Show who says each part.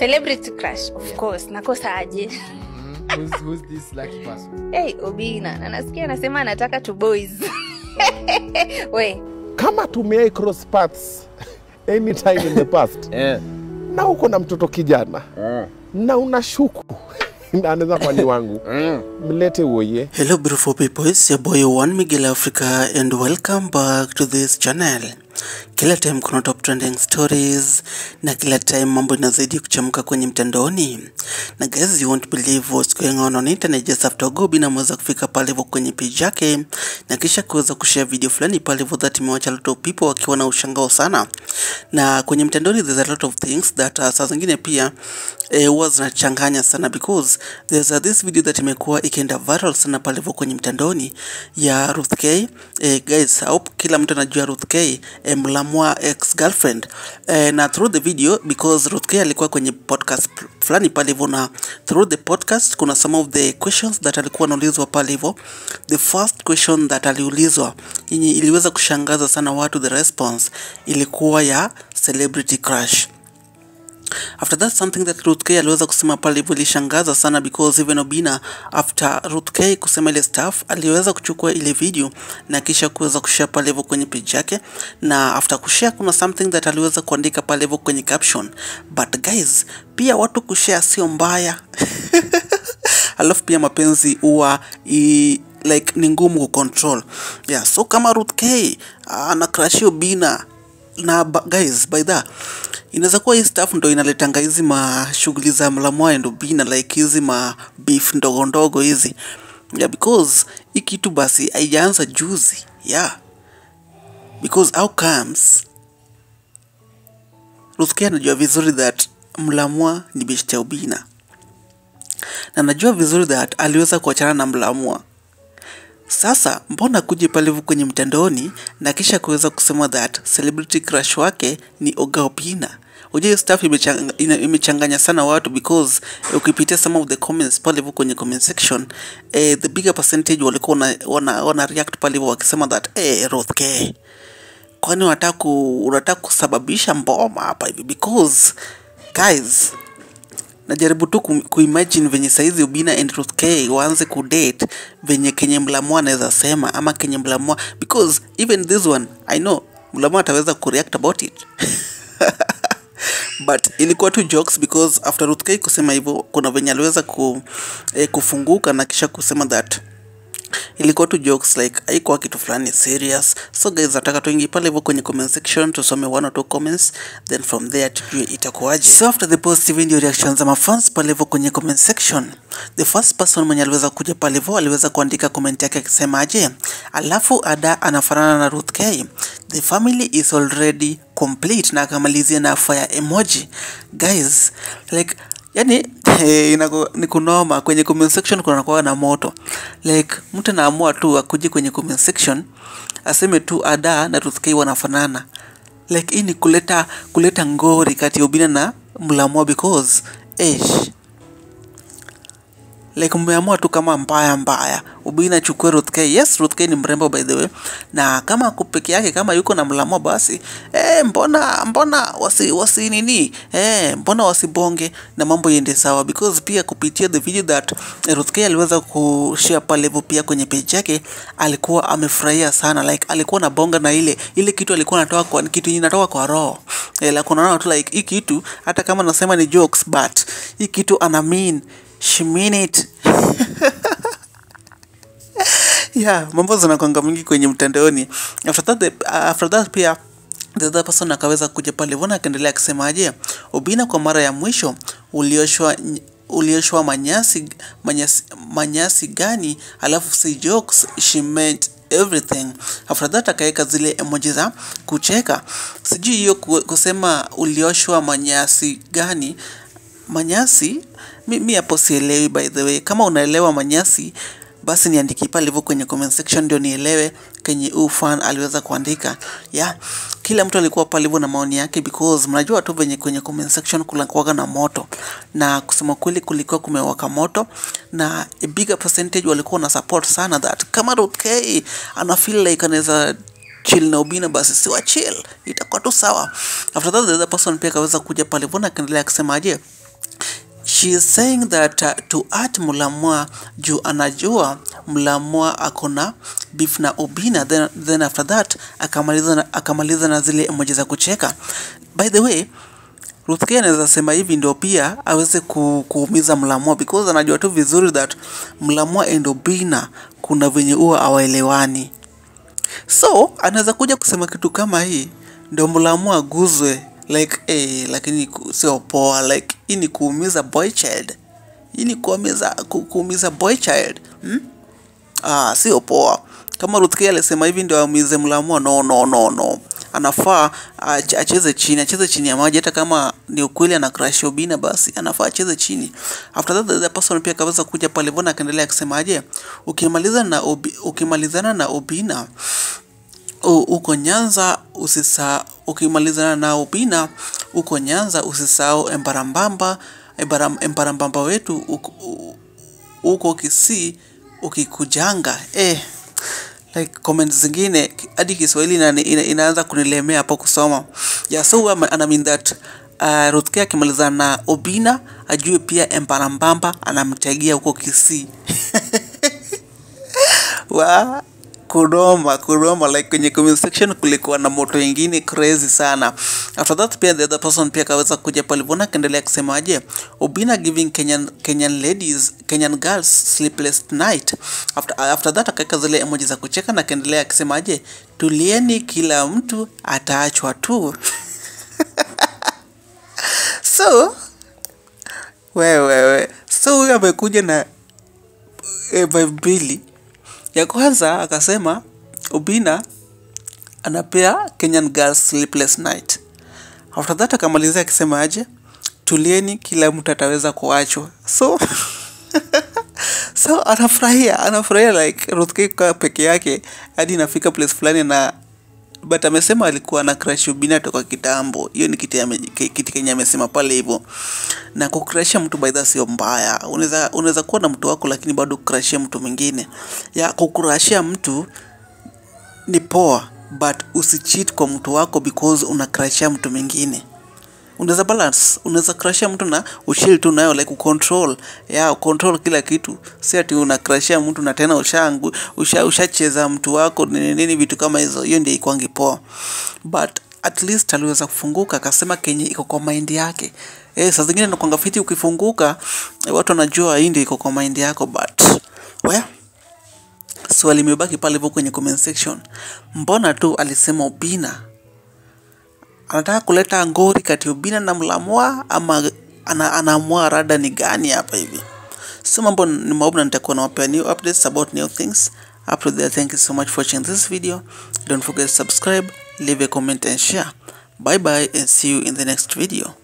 Speaker 1: Celebrity crush, of course. Nakosa aje.
Speaker 2: Who's this lucky person?
Speaker 1: Hey, Obina. Na nasikia anasema anataka two boys. We.
Speaker 3: Kama tumei cross paths anytime in the past. Na uko na mtoto kijana. Na unashuku. Anaweza kwa ni wangu. Mlete uoye.
Speaker 4: Hello beautiful people, it's your boy One Miguel Africa and welcome back to this channel. Kila time kuna top trending stories na kila time mambo inazidi kuchemka kwenye mtandaoni. Na guys, you won't believe what's going on internet just after Obina ameweza kufika pale hivyo kwenye page yake na kisha kuweza kushare video fulani pale hivyo that imewacha lot of people wakiwa na ushangao sana. Na kwenye mtandaoni there's a lot of things that saa zingine pia huwa zinachanganya sana because there's this video that imekuwa ikienda viral sana pale hivyo kwenye mtandaoni ya Ruth K. Guys, I hope kila mtu anajua Ruth K, Mulamwah ex girlfriend. Na through the video, because Ruth K alikuwa kwenye podcast fulani pale hivyo, na through the podcast kuna some of the questions that alikuwa anaulizwa pale hivyo. The first question that aliulizwa yenye iliweza kushangaza sana watu, the response ilikuwa ya celebrity crush. After that, something that Ruth K aliweza kusema pale hivyo ilishangaza sana because even Obina, after Ruth K kusema ile stuff, aliweza kuchukua ile video na kisha kuweza kushare pale hivyo kwenye page yake. Na after kushare kuna something that aliweza kuandika pale hivyo kwenye caption. But guys, pia watu kushare sio mbaya. Alafu pia mapenzi huwa like ni ngumu kucontrol. Yeah, so kama Ruth K ana crush Obina na guys, by that inaweza kuwa hii stuff ndo inaletanga hizi mashughuli za Mulamwah and Obina, like hizi ma beef ndogo ndogo hizi. Yeah, because hii kitu basi haijaanza juzi. Yeah, because how comes Ruth K anajua vizuri that Mulamwah ni beshte ya Obina, na anajua vizuri that aliweza kuachana na Mulamwah. Sasa mbona kuje pale kwenye mtandaoni na kisha kuweza kusema that celebrity crush wake ni Oga Obina? Unajua stuff imechanganya sana watu because ukipitia some of the comments pale kwenye comment section, the bigger percentage walikuwa wana react pale wakisema that Ruth K, kwani unataka kusababisha mboma hapa hivi? Because guys, najaribu tu kuimagine venye saizi Obina and Ruth K waanze kudate, venye kenye Mulamwah anaweza sema ama kenye Mulamwah, because even this one I know Mulamwah ataweza kureact about it. But ilikuwa tu jokes because after Ruth K kusema hivyo kuna venye aliweza kufunguka na kisha kusema that ilikuwa tu jokes, like haikuwa kitu fulani serious. So guys, nataka tuingie pale hivyo kwenye comment section tusome one or two comments, then from there tujue itakuwaje. So after the post video reactions za mafans pale hivyo kwenye comment section, the first person mwenye aliweza kuja pale hivyo aliweza kuandika comment yake akisema aje, alafu Ada anafanana na Ruth K, the family is already complete, na akamalizia na fire emoji. Guys, like yani ni kunoma kwenye comment section kuna kuwa na moto. Like mtu anaamua tu akuje kwenye comment section aseme tu Ada na Ruth K wanafanana. Like hii ni kuleta ngori kati ya Obina na Mulamwah because like mmeamua tu kama mbaya mbaya Obina chukue Ruth K. Yes, Ruth K ni mrembo by the way, na kama ako peke yake, kama yuko na Mulamwah basi mbona wasi nini, mbona wasibonge na mambo iende sawa. Because pia kupitia the video that Ruth K aliweza kushare pale hivyo pia kwenye page yake, alikuwa amefurahia sana, like alikuwa na bonga na ile kitu alikuwa anatoa kwa kitu inatoka kwa roho. Like unaona tu like hii kitu hata kama nasema ni jokes, but hii kitu ana mean, she mean it. Yeah, mambo zinakuanga mingi kwenye mtandaoni. After that pia the other person akaweza kuja pale hivyo na akaendelea akisema aje, Obina kwa mara ya mwisho ulioshwa manyasi gani? Alafu si jokes, she meant everything. After that akaweka zile emoji za kucheka. Sijui hiyo kusema ulioshwa manyasi gani, manyasi mi hapo sielewi by the way. Kama unaelewa manyasi basi niandikie pale hivyo kwenye comment section ndio nielewe kenye huyu fan aliweza kuandika. Yeah, kila mtu alikuwa pale hivyo na maoni yake because mnajua tu venye kwenye comment section kulikuwa na moto, na kusema kweli kulikuwa kumewaka moto, na a bigger percentage walikuwa na support sana that kama Ruth K ana feel like anaweza chill na Obina basi siwa chill, itakuwa tu sawa. After that the other person pia akaweza kuja pale hivyo na akaendelea akisema aje, She is saying that to at Mulamwa juu anajua Mulamwa akona beef na Obina. Then after that akamaliza na zile emoji za kucheka. By the way, Ruth K anaweza sema hivi ndio pia aweze kuumiza Mulamwa, because anajua tu vizuri that Mulamwa and Obina kuna venye huwa hawaelewani. So anaweza kuja kusema kitu kama hii ndio Mulamwa aguzwe like lakini sio poa, like hii ni kuumiza boy child. Hii ni kuumiza boy child. Sio poa. Kama Ruth K alisema hivi ndio aumize Mulamwa, no. Anafaa acheze chini ya maji. Hata kama ni ukweli ana crush Obina, basi anafaa acheze chini. After that the person pia akaweza kuja pale mbona akaendelea kusema aje, ukimalizana na Obina uko Nyanza usisahau, ukimalizana na Obina uko Nyanza usisahau Embarambamba wetu uko Kisii ukikujanga. Like comments zingine hadi Kiswahili inaanza kunilemea hapo kusoma. Yeah, so I mean that Ruth K akimalizana na Obina ajue pia Embarambamba anamtegia huko Kisii. Wa kuroma like kwenye comment section kulikuwa na moto ingine crazy sana. After that pia the other person pia akaweza kuja pale mbona akaendelea kusema aje, Obina giving Kenyan ladies, Kenyan girls sleepless night. After that akaweka zile emoji za kucheka na akaendelea akisema aje, tulieni kila mtu ataachwa tu. So wewe so huyu amekuja na vibe mbili. Ya kwanza akasema Obina anapea Kenyan girls sleepless night. After that akamalizia akisema aje, tulieni kila mtu ataweza kuachwa. So so anafurahia like Ruth K kwa peke yake hadi inafika place fulani na but amesema alikuwa na crush Obina toka kitambo. Hiyo ni kitu kenye amesema pale hivyo. Na kucrushia mtu by the sio mbaya. Unaweza kuwa na mtu wako lakini bado kucrushia mtu mwingine. Ya kucrushia mtu ni poa, but usicheat kwa mtu wako because unacrushia mtu mwingine. Unaweza balance, unaweza crushia mtu na uchill tu nayo, like ucontrol. Yeah, ucontrol kila kitu. Si ati unacrushia mtu na tena ushacheza mtu wako nini vitu kama hizo. Hiyo ndio ikwangi poa. But at least aliweza kufunguka akasema kenye iko kwa mind yake. Saa zingine inakuanga fiti ukifunguka, watu wanajua hii ndio iko kwa mind yako, but well, swali limebaki pale hivyo kwenye comment section. Mbona tu alisema Obina anataka kuleta ngori kati Obina na Mulamwa, ama anaamua rada ni gani hapa hivi? So mambo ni maovu na nitakuwa nawapea new updates about new things. Up to there, thank you so much for watching this video. Don't forget to subscribe, leave a comment and share. Bye bye and see you in the next video.